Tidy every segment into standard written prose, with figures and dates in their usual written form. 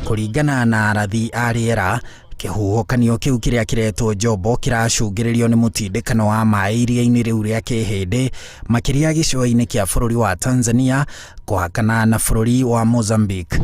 Kũringana na arathi a rĩera, kĩhuhũkanio kĩu kĩrĩa kĩretwo Jobo kĩracũngĩrĩrio nĩ mũtindĩkano wa maĩ iria-inĩ rĩu rĩa Kĩhĩndĩ, makĩria gĩcũa-inĩ kĩa bũrũri wa Tanzania kũhakana na bũrũri wa Mozambique.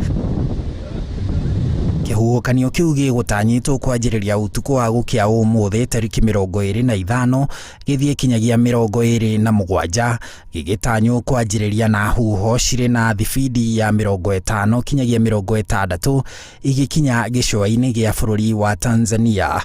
Kĩhuhũkanio kĩu gĩgũtanyĩtwo kwanjĩrĩria ũtukũ wa gũkĩa ũmũthĩ tarĩki 25 gĩthiĩ kinyagia 27, gĩgĩtanywo kwanjĩrĩria na huho cirĩ na thibindi ya 50 kinyagia 60 igĩkinya gĩcũa-inĩ gĩa bũrũri wa Tanzania.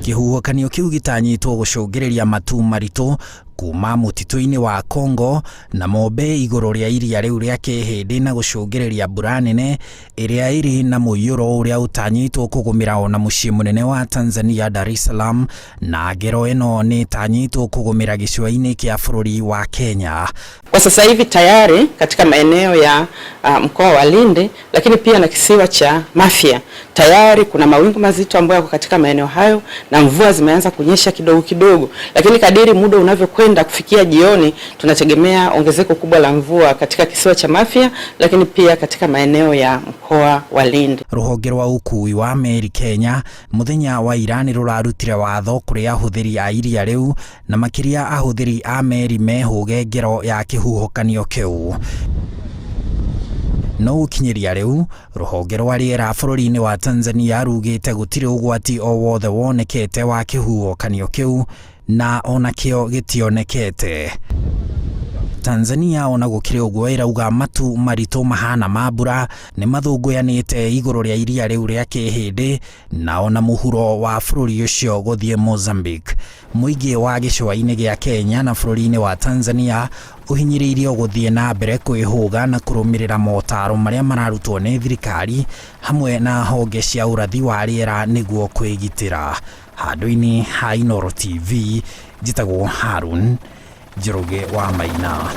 Kĩhuhũkanio kĩu gĩtanyĩtwo gũcũngĩrĩria matu maritũ kuma mũtitũ-inĩ wa Congo na mombe igũrũ rĩa iria rĩu rĩa Kĩhĩndĩ na gũcũngĩrĩria mbura nene ĩrĩa ĩrĩ na mũiyũro ũrĩa ũtanyĩtwo kũgũmĩra ona mũciĩ mũnene wa Tanzania Dar es Salaam, na ngero ĩno nĩ ĩtanyĩtwo kũgũmĩra gĩcũa-inĩ kĩa bũrũri wa Kenya. Kwa sasa hivi tayari katika maeneo ya mkoa wa Lindi, lakini pia na kisiwa cha Mafia tayari kuna mawingu mazito ambayo yako katika maeneo hayo na mvua zimeanza kunyesha kidogo kidogo, lakini kadiri muda unavyokwenda kufikia jioni, tunategemea ongezeko kubwa la mvua katika kisiwa cha Mafia, lakini pia katika maeneo ya mkoa wa Lindi. Rũhonge rwa ũkuui wa meri Kenya mũthenya wa ira nĩ rũrarutire watho kũrĩ ahũthĩri a iria rĩu na makĩria ahũthĩri a meri mehũge ngero ya kĩhuhũkanio kĩu. No gũkinyĩria rĩu rũhonge rwa rĩera bũrũri-inĩ wa Tanzania rugĩte gũtirĩ ũgwati o wothe wonekete wa kĩhuhũkanio kĩu na onakĩo gĩtionekete. Tanzania ona gũkĩrĩ ũguo ĩrauga matu maritũ mahana ma mbura nĩ mathũngũyanĩte igũrũ rĩa iria rĩu rĩa Kĩhĩndĩ na ona mũhuro wa bũrũri ũcio gũthiĩ Mozambique. Mũingĩ wa gĩcũa-inĩ gĩa Kenya na bũrũri-inĩ wa Tanzania ũhinyĩrĩirio gũthiĩ na mbere kwĩhũga na kũrũmĩrĩra motaro marĩa mararutwo nĩ thirikari hamwe na honge cia ũrathi wa rĩera nĩguo kwĩgitĩra. Handũ-inĩ ha Inooro TV, njĩtagwo Harun Njoroge wa Maina.